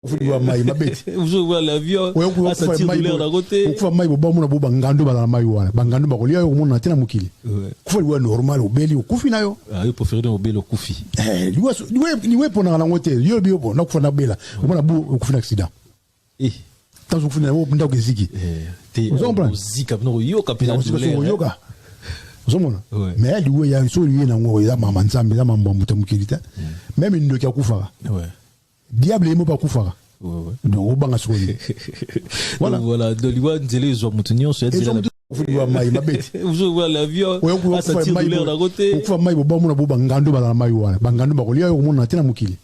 Okufa mai mabe. Ozokola l'avion asentir douleur nango te. Okufa mai bobamona bo bangando bazala mai wana bangando bakolia yo komona te na mokili. Kufa liwa normal obeli okufi na yo. Ah, yo préféré obeli okufi. Eh, liwa eponaka nango te yo lobi yo bo nakufa nabela omona bu okufi na accident. Eh. Ntango okufi na yo ndako eziki. Eh, te ozika bino koyoka mpenza douleur. Oyoka. Ozomona mais liwa ya so liye nango eza mama nzambe eza mambo ya moto ya mokili te. Meme ndoki akufaka. Diable ye moko akufaka. Donc obanga sikoyo. Voilà. Voilà, donc liwa nzela ezwa moto nyonso ya nzela. Liwa mai mabe. Ozokola l'avion asentir douleur nango te. Okufa mai bobamona bo bangando bazala mai wana bangando bakolia yo komona te na mokili.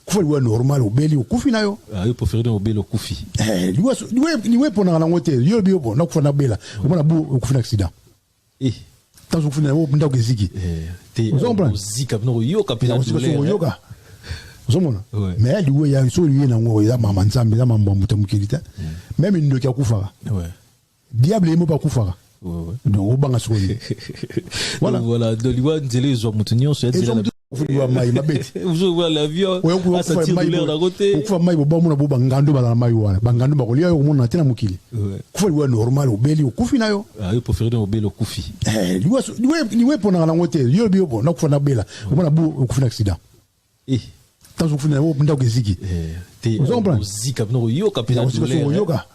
Kufa liwa normal obeli okufi na yo. Ah, yo préféré obeli okufi. Eh, liwa eponaka nango te yo lobi yo bo nakufa nabela omona bu okufi na accident. Eh. Ntango okufi na yo ndako eziki. Te ozika bino koyoka mpenza douleur. Oyoka. Ozomona mais liwa ya so liye nango eza mama nzambe eza mambo ya moto ya mokili te. Meme ndoki akufaka. Diable ye moko akufaka. Donc obanga sikoyo. Voilà. Voilà, donc liwa nzela ezwa moto nyonso ya nzela. Liwa mai mabe. Ozokola l'avion asentir douleur nango te. Okufa mai bobamona bo bangando bazala mai wana bangando bakolia yo komona te na mokili. Kufa liwa normal obeli okufi na yo. Ah, yo préféré obeli okufi. Eh, liwa eponaka nango te yo lobi yo bo nakufa nabela omona bu okufi na accident. Eh. Ntango okufi na yo ndako eziki. Te ozika bino koyoka mpenza douleur. Oyoka.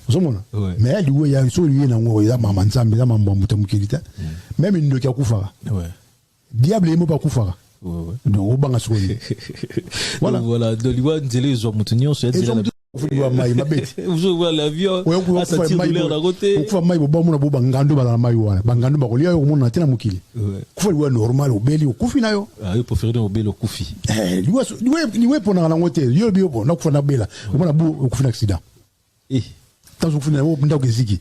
Ozomona mais liwa ya so liye nango eza mama nzambe eza mambo ya moto ya mokili te. Meme ndoki akufaka. Diable ye moko akufaka. Donc obanga sikoyo. Voilà. Voilà, donc liwa nzela ezwa moto nyonso ya nzela. Liwa mai mabe. Ozokola l'avion asentir douleur nango te. Okufa mai bobamona bo bangando bazala mai wana bangando bakolia yo komona te na mokili. Kufa liwa normal obeli okufi na yo. Ah, yo préféré obeli okufi. Eh, liwa eponaka nango te yo lobi yo bo nakufa nabela omona bu okufi na accident. Eh. Ntango okufi na yo ndako eziki.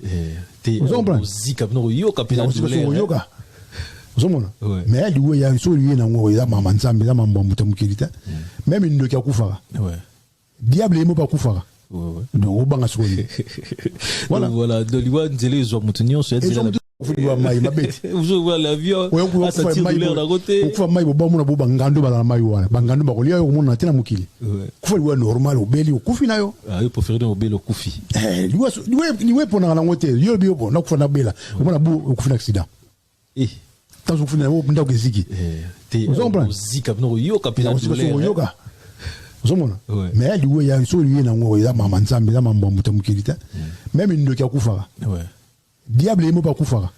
Te ozika bino koyoka mpenza douleur. Oyoka. Ozomona mais liwa ya so liye nango eza mama nzambe eza mambo ya moto ya mokili te. Meme ndoki akufaka. Diable ye moko akufaka. Donc obanga sikoyo. Voilà. Voilà, donc liwa nzela ezwa moto nyonso ya nzela. Liwa mai mabe. Ozokola l'avion asentir douleur nango te. Okufa mai bobamona bo bangando bazala mai wana bangando bakolia yo komona te na mokili. Kufa liwa normal obeli okufi na yo. Ah, yo préféré obeli okufi. Eh, liwa eponaka nango te yo lobi yo bo nakufa nabela omona bu okufi na accident. Eh. Ntango okufi na yo ndako eziki. Te ozika bino koyoka mpenza douleur. Oyoka. Ozomona mais liwa ya so liye nango eza mama nzambe eza mambo ya moto ya mokili te. Meme ndoki akufaka. Diable ye moko akufaka.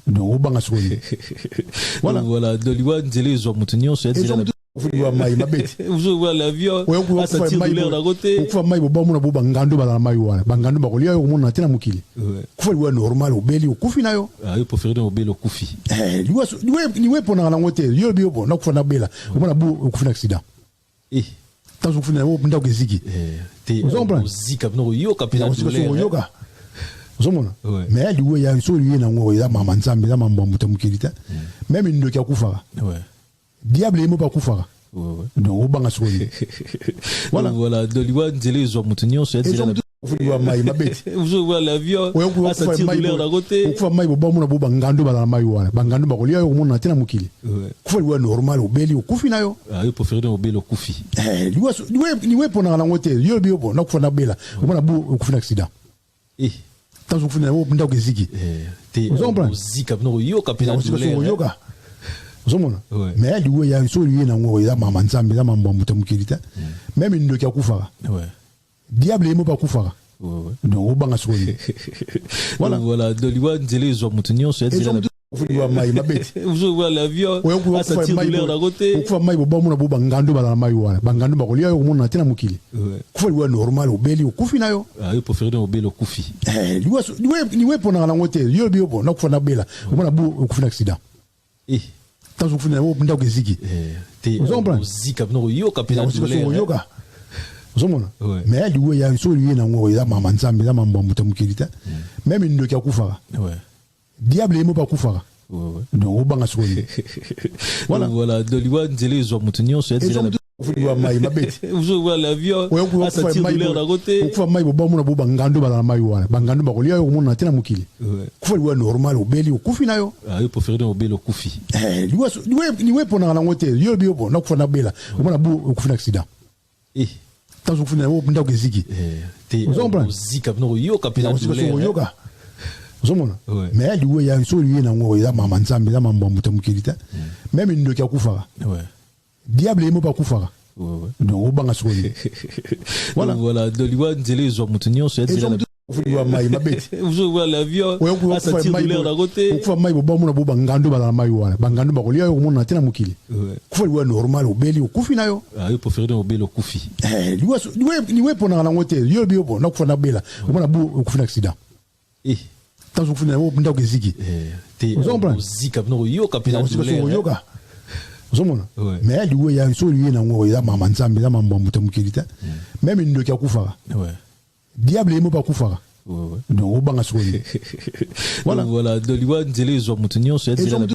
Donc obanga sikoyo. Voilà. Voilà, donc liwa nzela ezwa moto nyonso ya nzela. Liwa mai mabe. Ozokola l'avion asentir douleur nango te. Okufa mai bobamona bo bangando bazala mai wana bangando bakolia yo komona te na mokili. Kufa liwa normal obeli okufi na yo. Ah, yo préféré obeli okufi. Eh, liwa eponaka nango te yo lobi yo bo nakufa nabela omona bu okufi na accident. Eh. Ntango okufi na yo ndako eziki. Te ozika bino koyoka mpenza douleur. Oyoka. Ozomona mais liwa ya so liye nango eza mama nzambe eza mambo ya moto ya mokili te. Meme ndoki akufaka. Diable ye moko akufaka. Donc obanga sikoyo. Voilà. Voilà, donc liwa nzela ezwa moto nyonso ya nzela. Liwa mai mabe. Ozokola l'avion asentir douleur nango te. Okufa mai bobamona bo bangando bazala mai wana bangando bakolia yo komona te na mokili. Kufa liwa normal obeli okufi na yo. Ah, yo préféré obeli okufi. Eh, liwa eponaka nango te yo lobi yo bo nakufa nabela omona bu okufi na accident. Eh. Ntango okufi na yo ndako eziki. Te ozika bino koyoka mpenza douleur. Oyoka. Ozomona mais liwa ya so liye nango eza mama nzambe eza mambo ya moto ya mokili te. Meme ndoki akufaka. Diable ye moko akufaka. Donc obanga sikoyo. Voilà. Voilà, donc liwa nzela ezwa moto nyonso ya nzela. Liwa mai mabe. Ozokola l'avion asentir douleur nango te. Okufa mai bobamona bo bangando bazala mai wana bangando bakolia yo komona te na mokili. Kufa liwa normal obeli okufi na yo. Ah, yo préféré obeli okufi. Eh, liwa eponaka nango te yo lobi yo bo nakufa nabela omona bu okufi na accident. Eh. Ntango okufi na yo ndako eziki. Te ozika bino koyoka mpenza douleur. Oyoka. Ozomona mais liwa ya so liye nango eza mama nzambe eza mambo ya moto ya mokili te. Meme ndoki akufaka. Diable ye moko akufaka. Donc obanga sikoyo. Voilà. Voilà, donc liwa nzela ezwa moto nyonso ya nzela. Liwa mai mabe. Ozokola l'avion asentir douleur nango te. Okufa mai bobamona bo bangando bazala mai wana bangando bakolia yo komona te na mokili. Kufa liwa normal obeli okufi na yo. Ah, yo préféré obeli okufi. Eh, liwa eponaka nango te yo lobi yo bo nakufa nabela omona bu okufi na accident. Eh. Ntango okufi na ndako eziki. Ozo comprendre? Ozika bino koyoka mpe na douleur. Oyoka, ozomona. Mais liwa ya so liye nango eza mama Nzambe, eza mambo ya moto ya mokili te. Même ndoki akufaka, diable ye moko akufaka. Donc obanga sikoyo. Voilà. Voilà, donc liwa nzela ezwa moto nyonso ya nzela. Okufa mai mabe. L'avion asentir douleur na côté. Okufa mai, bobamona bo bangando bazala mai wana, bangando bakolia yo, komona te na mokili. Kufa liwa normal, obeli, okufi na yo. Yo préféré obeli, okufi. Liwa eponaka nango te. Yo bi yo nakufa, nabela, omona bu okufi na accident. Ntango okufi na ndako eziki. Ozika bino koyoka mpe na douleur. Oyoka, ozomona. Mais liwa ya so liye nango eza mama Nzambe, eza mambo ya moto ya mokili te. Même ndoki akufaka, diable ye moko akufaka. Donc obanga sikoyo. Voilà. Voilà, donc liwa nzela ezwa moto nyonso ya nzela.